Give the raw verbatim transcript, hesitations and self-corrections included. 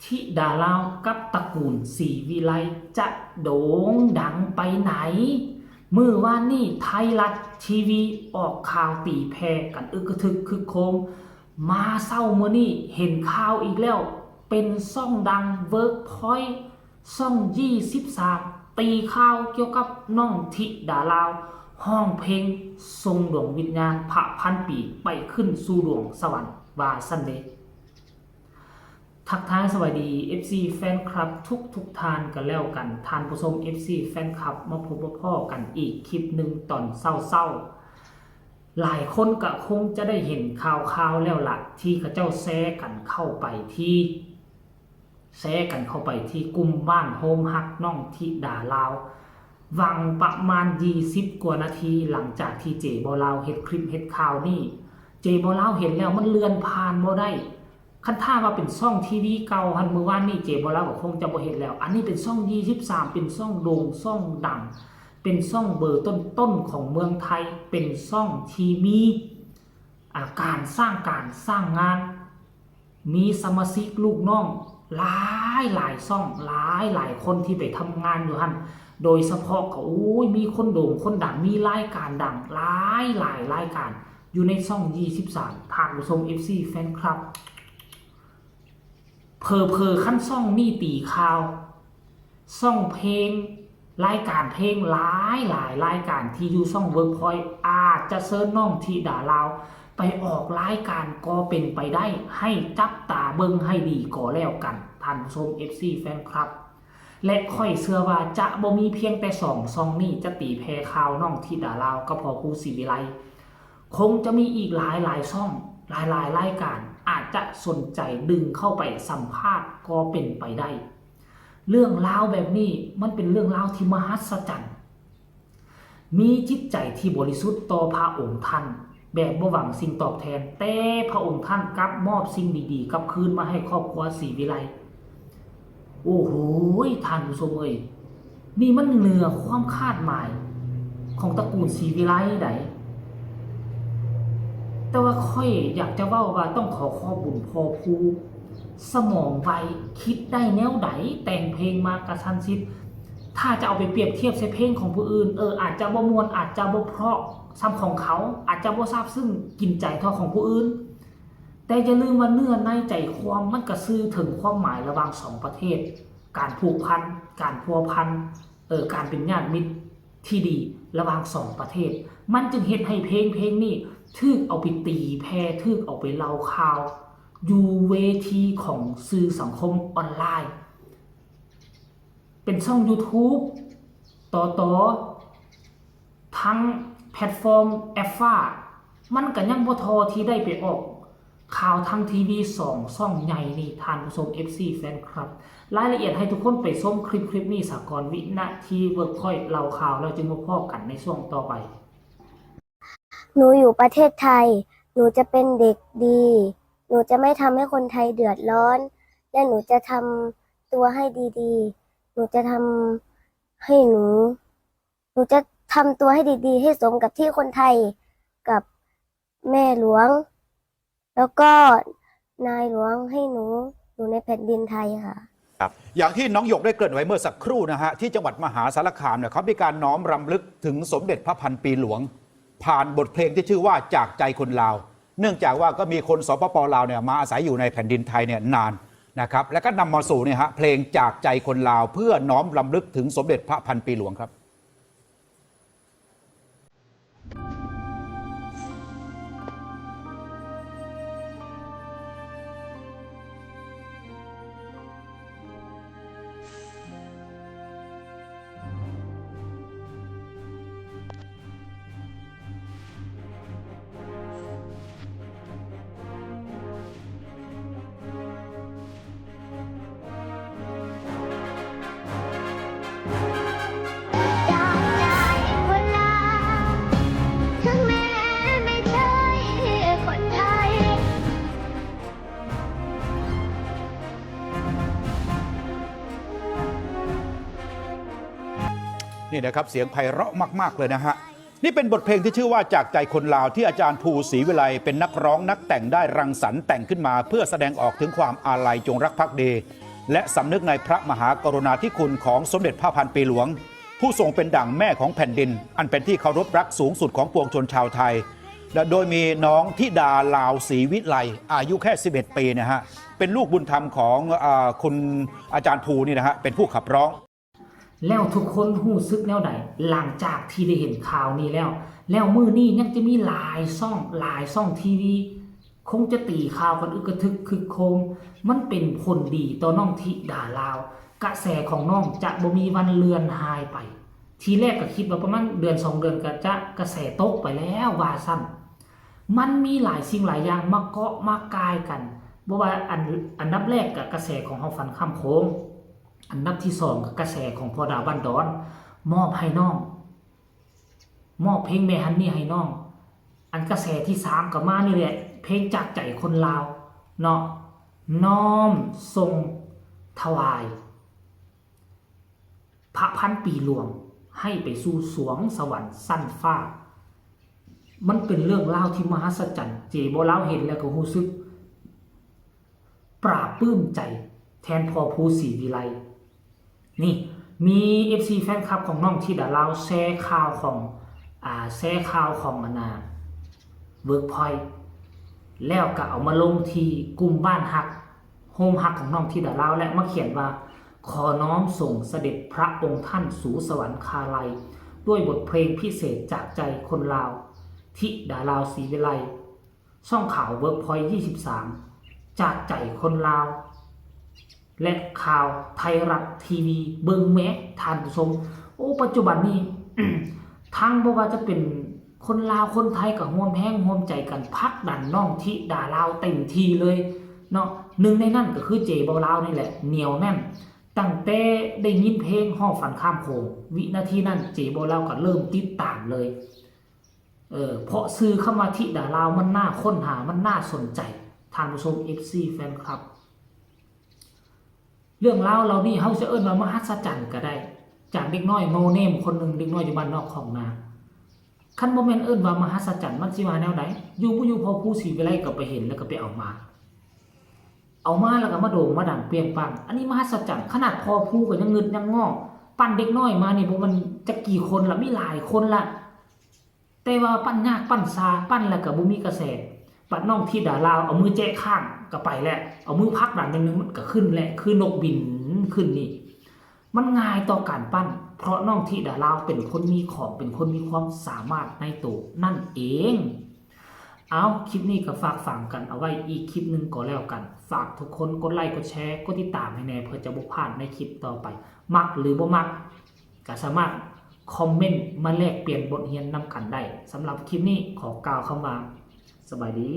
ธิดาลาวกับตระกูลศรีวิไลจะโด่งดังไปไหน มื้อวานนี้ไทยรัฐทีวีออกข่าวตีแผ่กันอึกกระทึกคึกโครม มาเช้ามื้อนี้เห็นข่าวอีกแล้ว เป็นช่องดัง WorkPoint ช่องยี่สิบสาม ตีข่าวเกี่ยวกับน้องธิดาลาว ฮ้องเพลงส่งดวงวิญญาณพระพันปีไปขึ้นสู่ดวงสวรรค์ ว่าซั่นเด้ ทักทายสวัสดี เอฟซี แฟนคลับทุกทุกท่านกันแล้วกัน ท่านผู้ชม เอฟซี แฟนคลับ มาพบมาพ้อกันอีกคลิปหนึ่งตอนเช้าๆ หลายคนก็คงจะได้เห็นข่าวๆ แล้วละ ที่เขาเจ้าแชร์กันเข้าไปที่ แชร์กันเข้าไปที่กลุ่มบ้านโฮมฮักน้องธิดาลาว หว่างประมาณยี่สิบกว่านาที หลังจากที่เจบ่าวลาวเฮ็ดคลิปเฮ็ดข่าวนี่ เจบ่าวลาวเห็นแล้วมันเลื่อนผ่านบ่ได้ คันถ้าว่าเป็นช่องทีวีเก่าหั่น มื้อวานนี้เจบ่าวลาวก็คงจะบ่เฮ็ดแล้ว อันนี้เป็นช่องยี่สิบสาม เป็นช่องโด่ง ช่องดัง เป็นช่องเบอร์ต้นๆ ของเมืองไทย เป็นช่องที่มี อ่า การสร้างการสร้างงาน มีสมาชิกลูกน้องหลายหลายช่อง หลายหลายคนที่ไปทำงานอยู่หั่น โดยเฉพาะก็ โอ้ย มีคนโด่งคนดัง มีรายการดังหลายหลายรายการ อยู่ในช่องยี่สิบสาม ท่านผู้ชม เอฟซี แฟนคลับ เผลอๆ คันช่องนี่ตีข่าว ช่องเพลง รายการเพลงหลายหลายรายการที่อยู่ช่อง WorkPoint อาจจะเชิญน้องธิดาลาว ไปออกรายการก็เป็นไปได้ ให้จับตาเบิ่งให้ดีก็แล้วกัน ท่านผู้ชม เอฟซี แฟนคลับ และข้อยเชื่อว่าจะบ่มีเพียงแต่สองช่องนี้จะตีแผ่ข่าวน้องธิดาลาวกับพ่อครูศรีวิไล คงจะมีอีกหลายหลายช่อง หลายหลายรายการ อาจจะสนใจดึงเข้าไปสัมภาษณ์ก็เป็นไปได้ เรื่องราวแบบนี้มันเป็นเรื่องราวที่มหัศจรรย์ มีจิตใจที่บริสุทธิ์ต่อพระองค์ท่าน แบบบ่หวังสิ่งตอบแทน แต่พระองค์ท่านกลับมอบสิ่งดีๆ กลับคืนมาให้ครอบครัวศรีวิไล โอ้โห ท่านผู้ชมเอ้ย นี่มันเหนือความคาดหมายของตระกูลศรีวิไลใด แต่ว่าข้อยอยากจะเว้าว่าต้องขอขอบบุญพ่อครู สมองไว คิดได้แนวใด แต่งเพลงมากระชั้นชิด ถ้าจะเอาไปเปรียบเทียบใส่เพลงของผู้อื่น เออ อาจจะบ่ม่วน อาจจะบ่เพราะส่ำของเขา อาจจะบ่ซาบซึ้งกินใจเท่าของผู้อื่น แต่อย่าลืมว่าเนื้อในใจความมันก็สื่อถึงความหมายระหว่างสองประเทศ การผูกพัน การพัวพัน เออ การเป็นญาติมิตรที่ดีระหว่างสองประเทศ มันจึงเฮ็ดให้เพลงเพลงนี้ถูกเอาไปตีแผ่ ถูกเอาไปเล่าข่าว อยู่เวทีของสื่อสังคมออนไลน์ เป็นช่อง YouTube ต่อๆ ทั้งแพลตฟอร์มแอปฟ้า มันก็ยังบ่ทอที่ได้ไปออกข่าวทางทีวีสองช่องใหญ่นี่ ท่านผู้ชม เอฟซี แฟนคลับ รายละเอียดให้ทุกคนไปชมคลิปคลิปนี้สะก่อน วินาที WorkPoint เล่าข่าว แล้วจึงมาพ้อกันในช่วงต่อไป หนูอยู่ประเทศไทย หนูจะเป็นเด็กดี หนูจะไม่ทำให้คนไทยเดือดร้อน และหนูจะทำตัวให้ดีๆ หนูจะทำให้หนู หนูจะทำตัวให้ดีๆ ให้สมกับที่คนไทยกับแม่หลวง แล้วก็นายหลวงให้หนูอยู่ในแผ่นดินไทยค่ะ ครับอย่างที่น้องหยกได้เกริ่นไว้เมื่อสักครู่นะฮะที่จังหวัดมหาสารคามเนี่ยเขามีการน้อมรำลึกถึงสมเด็จพระพันปีหลวง ผ่านบทเพลงที่ชื่อว่าจากใจคนลาว เนื่องจากว่าก็มีคนสปปลาวเนี่ยมาอาศัยอยู่ในแผ่นดินไทยเนี่ยนานนะครับและก็นำมาสู่เนี่ยฮะเพลงจากใจคนลาว เพื่อน้อมรำลึกถึงสมเด็จพระพันปีหลวงครับ นี่นะครับเสียงไพเราะมากๆเลยนะฮะ นี่เป็นบทเพลงที่ชื่อว่าจากใจคนลาวที่อาจารย์ภูศรีวิไลเป็นนักร้องนักแต่งได้รังสรรค์แต่งขึ้นมา เพื่อแสดงออกถึงความอาลัยจงรักภักดี และสำนึกในพระมหากรุณาธิคุณของสมเด็จพระพันปีหลวง ผู้ทรงเป็นดั่งแม่ของแผ่นดิน อันเป็นที่เคารพรักสูงสุดของปวงชนชาวไทย และโดยมีน้องธิดาลาวศรีวิไล อายุแค่ สิบเอ็ด ปีนะฮะ เป็นลูกบุญธรรมของอาคุณอาจารย์ภูนี่นะฮะ เป็นผู้ขับร้อง แล้วทุกคนรู้สึกแนวใด หลังจากที่ได้เห็นข่าวนี้แล้ว แล้วมื้อนี้ยังจะมีหลายช่องหลายช่องทีวี คงจะตีข่าวกันอึกกระทึกคึกโครม มันเป็นผลดีต่อน้องธิดาลาว กระแสของน้องจะบ่มีวันเลือนหายไป ทีแรกก็คิดว่าประมาณเดือนสองเดือนก็จะกระแสตกไปแล้วว่าซั่น มันมีหลายสิ่งหลายอย่างมาเกาะมากายกัน บ่ว่าอันอันดับแรกก็กระแสของเฮาฟันข้ามโค้ง อันดับที่สองก็กระแสของพ่อดาวบ้านดอน มอบให้น้อง มอบเพลงแม่ฮันนี่ให้น้อง อันกระแสที่สามก็มานี่แหละ เพลงจากใจคนลาวเนาะ น้อมส่งถวาย พระพันปีหลวงให้ไปสู่สวงสวรรค์ชั้นฟ้า มันเป็นเรื่องราวที่มหัศจรรย์ เจบ่าวลาวเห็นแล้วก็รู้สึกปลาบปลื้มใจแทนพ่อภูศรีวิไล นี่มี เอฟซี แฟนคลับของน้องธิดาลาวแชร์ข่าวของอ่าแชร์ข่าวของอันน่ะ Workpoint แล้วก็เอามาลงที่กลุ่มบ้านฮัก โฮมฮักของน้องธิดาลาว และมาเขียนว่า ขอน้อมส่งเสด็จพระองค์ท่านสู่สวรรคาลัย ด้วยบทเพลงพิเศษจากใจคนลาว ธิดาลาวศรีวิไล ช่องข่าว Workpoint ยี่สิบสาม จากใจคนลาว และข่าวไทยรัฐทีวี เบิ่งแหมท่านผู้ชม โอ้ ปัจจุบันนี้ ทั้งบ่ว่าจะเป็นคนลาวคนไทยก็ร่วมแฮงร่วมใจกันผลักดันน้องธิดาลาวเต็มที่เลยเนาะ หนึ่งในนั้นก็คือเจบ่าวลาวนี่แหละ เหนียวแน่น ตั้งแต่ได้ยินเพลงฮอดฟันข้ามโขง วินาทีนั้นเจบ่าวลาวก็เริ่มติดตามเลย เออ เพราะชื่อคำว่าธิดาลาวมันน่าค้นหา มันน่าสนใจ ท่านผู้ชม เอฟซี แฟนคลับ เรื่องราวเหล่านี้เฮาจะเอิ้นว่ามหัศจรรย์ก็ได้ จากเด็กน้อย no name คนหนึ่ง เด็กน้อยอยู่บ้านนอกคอกนา คันบ่แม่นเอิ้นว่ามหัศจรรย์ มันสิว่าแนวใด อยู่บ่อยู่พ่อภูศรีวิไลก็ไปเห็นแล้วก็ไปเอามา เอามาแล้วก็มาโด่งมาดังเปรี้ยงปัง อันนี้มหัศจรรย์ ขนาดพ่อภูก็ยังงึดยังงอ ปั้นเด็กน้อยมานี่บ่แม่นจักกี่คนละ มีหลายคนละ แต่ว่าปั้นยากปั้นซา ปั้นแล้วก็บ่มีกระแส บัดน้องธิดาลาวเอามือแจะข้างก็ไปแล้ว เอามือผลักดันนิดนึงมันก็ขึ้นแล้ว คือนกบินขึ้นนี่ มันง่ายต่อการปั้น เพราะน้องธิดาลาวเป็นคนมีของ เป็นคนมีความสามารถในตัวนั่นเอง เอา คลิปนี้ก็ฝากฝังกันเอาไว้อีกคลิปหนึ่งก็แล้วกัน ฝากทุกคนกดไลค์ กดแชร์ กดติดตามให้แน่ เพื่อจะบ่พลาดในคลิปต่อไป มักหรือบ่มัก ก็สามารถคอมเมนต์มาแลกเปลี่ยนบทเรียนนำกันได้ สำหรับคลิปนี้ขอกล่าวคำว่า สบายดี